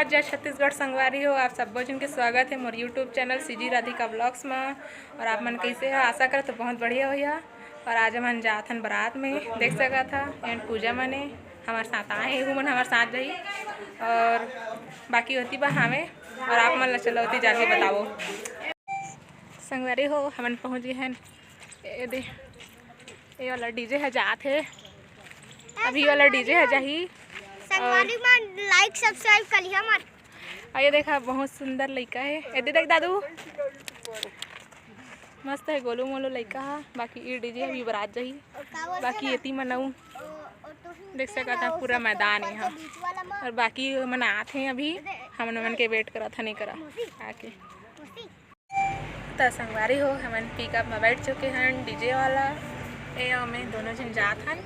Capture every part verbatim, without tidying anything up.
जय छत्तीसगढ़ संगवारी हो, आप सब्बो झन के स्वागत हे मोर YouTube channel CG Radhika vlogs म। और आप मन कैसे हो? आशा करत हो बहुत बढ़िया होइहा। और आज हमन जात हन बारात में, देख सकत हा, एंड पूजा मने हमर साथ आए हे, उमन हमर साथ जाही। और बाकी होती बा हावे, और आप मन ला चलो होती जाके बताओ। संगवारी हो, हमन पहुँच गए हन। ये दे, ये वाला डीजे ह जात हे, अभी वाला डीजे ह जाही। संगवारी मन like subscribe कर लिहा मत। और ये देखा, बहुत सुंदर लइका हे। ये दे देख दादू, मस्त हे, गोलू मोलू लइका हा। बाकी ये डीजे अभी बारात जाही। बाकी एती मन अउ देख सकत हा, पूरा मैदान हे यहाँ। और बाकी मन आत हे अभी, हमन मन के वेट करत हन, नहीं करा आके। त संगवारी हो, हमन पिकअप में बैठ चुके हन, डीजे वाला। ए, ओमे दोनों झन जात हन।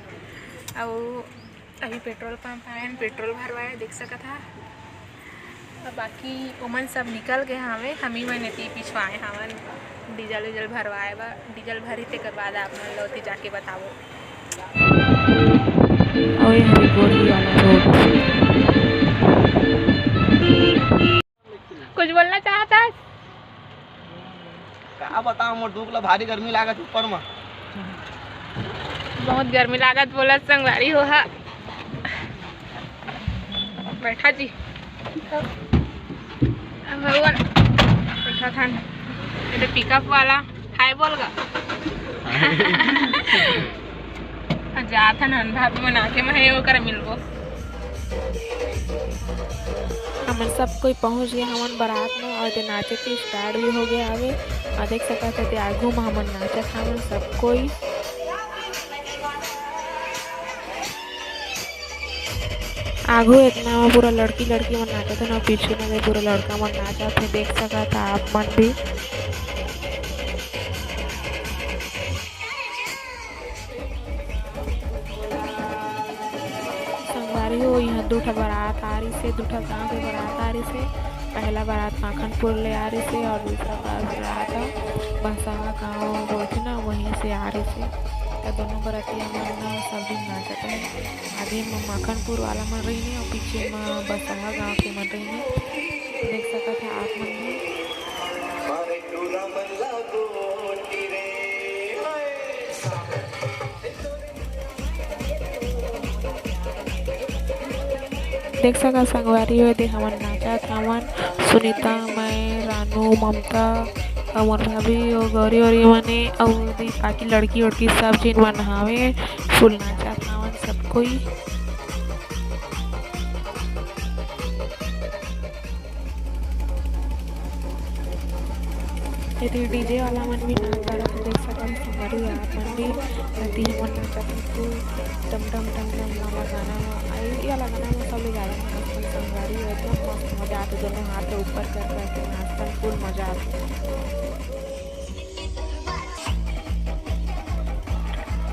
अउ अभी पेट्रोल पंप आए हन, पेट्रोल भरवाए, देख सकत हा। अब बाकी ओमन सब निकल गए हवे, हमी मन एती पिछवाए हवन डीजल उजल भरवाए बर। डीजल भरी, तेकर बाद आप मन ल ओती जाके बताबो। अउ ये हरे गोरी वाला रोड। कुछ बोलना चाहत हस? का बताओ, मोर दुख ला, भारी गर्मी लागत ऊपर म। बहुत गर्मी लागत बोलत संगवारी हो हा। बैठा जी। अब भगवान बैठा था। ये तो पिकअप वाला हाय बोल गा। जात हन भाभी मन आके, मैं ओकर मिलबो। हमन सब कोई पहुंच गए हमन बारात में, और दे नाचे के स्टार्ट भी हो गया हवे। और देख सकत हते, आगू में हमन नाचत हमन सब कोई। आगू इतना में पूरा लड़की लड़की मन नाचत हे ना, पीछू में पूरा लड़का मन नाचत हे, देख सकत हा आप मन भी। संगवारी हो, यहाँ दू ठा बारात आ रहिस हे, दू ठा गाँव के बारात आ रहिस हे। पहला बारात माखनपुर ले आ रहिस हे और दूसरा बारात बसहा गाँव बोलथे ना, वहीं से आ रहिस हे। त दोनों बरातिया मन ना सब दिन नाचत हे। आगे म माखनपुर वाला मन रहिन हे और पीछे म बसहा गाँव के मन रहिन हे। देख सकत हा आप मन भी। देख सका संगवारी हो, दे हमन नाचत हवन। सुनीता, मैं, रानू, ममता, अउ मोर भाभी, अउ गौरी, वौरी मने, अउ दे बाकी लड़की, उड़की सब झिन मन हावे। फुल नाचत हवन सब कोई। एती डीजे वाला मन भी नाच करत हे, देख सकत हन संगवारी हो आप मन भी। एती हमन नाचत हन फुल डम डम डम डम वाला गाना म, आ, ये वाला गाना म सबले ज्यादा नाचथन संगवारी हो, एकदम मस्त मजा आथे, दोनों हाथ ऊपर कर कर के नाचथन, फुल मजा आथे।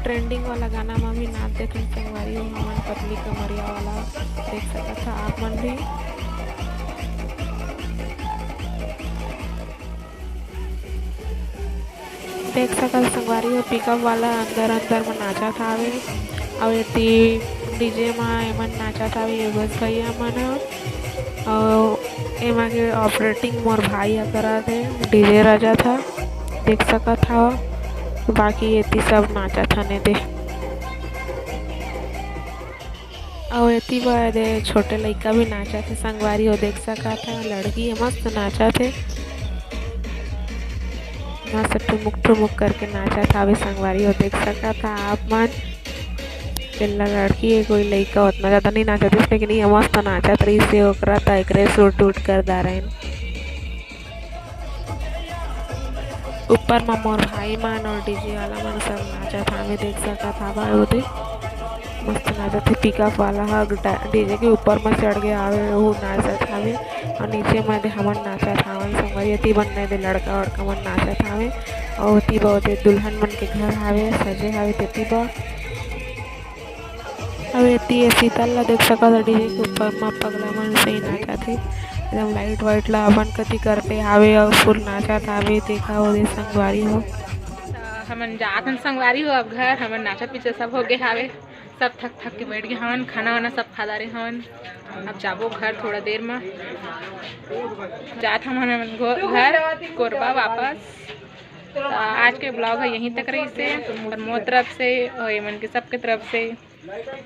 ट्रेंडिंग वाला गाना म भी नाच देथन संगवारी हो हमन, पतली कमरिया वाला देख सकत हा आप मन भी। देख सकत संगवारी हो, पिकअप वाला अंदर अंदर म नाचत हावे, अउ एती डीजे म एमन नाचत हावे, ये बस भैया मन ह। अउ एमा के ऑपरेटिंग मोर भाई ह करत हे, डीजे राजा था, देख सकत हव। बाकी एती सब नाचत हन एदे। अउ एती बर एदे छोटे लइका भी नाचत हे, संगवारी हो देख सकत हव, लड़की ह मस्त नाचत हे, मस्त ठुमुक ठुमुक करके नाचत हावे, संगवारी हो देख सकत हव आप मन। तेला लड़की हे, कोई लइका ओतना ज्यादा नइ नाचत रिहिस, लेकिन ये मस्त नाचत रिहिस हे, ओकरा त एकरे सूट वूट कर डारेन। ऊपर म मोर भाई मन अउ डीजे वाला मन सब नाचत हावे, देख सकत हावय ओदे। मस्त नाचत हे, पिकअप वाला ह डीजे के ऊपर म चढ़ गे हावे, ओहू नाचत हावे। अउ नीचे म एदे हमन नाचत हावन संगवारी, एती बन्ने एदे लड़का वड़का मन नाचत हावे। अउ ओती बर ओदे दुल्हन मन के घर हावे, सजे हावे तेती बर। अउ एती ये शीतल ला देख सकत हव, डीजे के ऊपर म पगला मन सही नाचत हे। एकदम लाइट वाइट ला अपन कति करते हावे अउ फुल नाचत हावे। देखा ओदे संगवारी हो। त हमन जात हन संगवारी हो अब घर, हमन नाचा पीचा सब हो गे हावे। सब थक थक के बैठ गे हवन, खाना वाना सब खा डारे हवन। अब जाबो घर थोड़ा देर में, जात हवन हमन घो-, घर कोरबा वापस। तो आज के ब्लॉग है यहीं तक रहिसे, और मोर तरफ से और ये मन के सबके तरफ से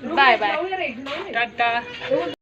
बाय बाय, टाटा।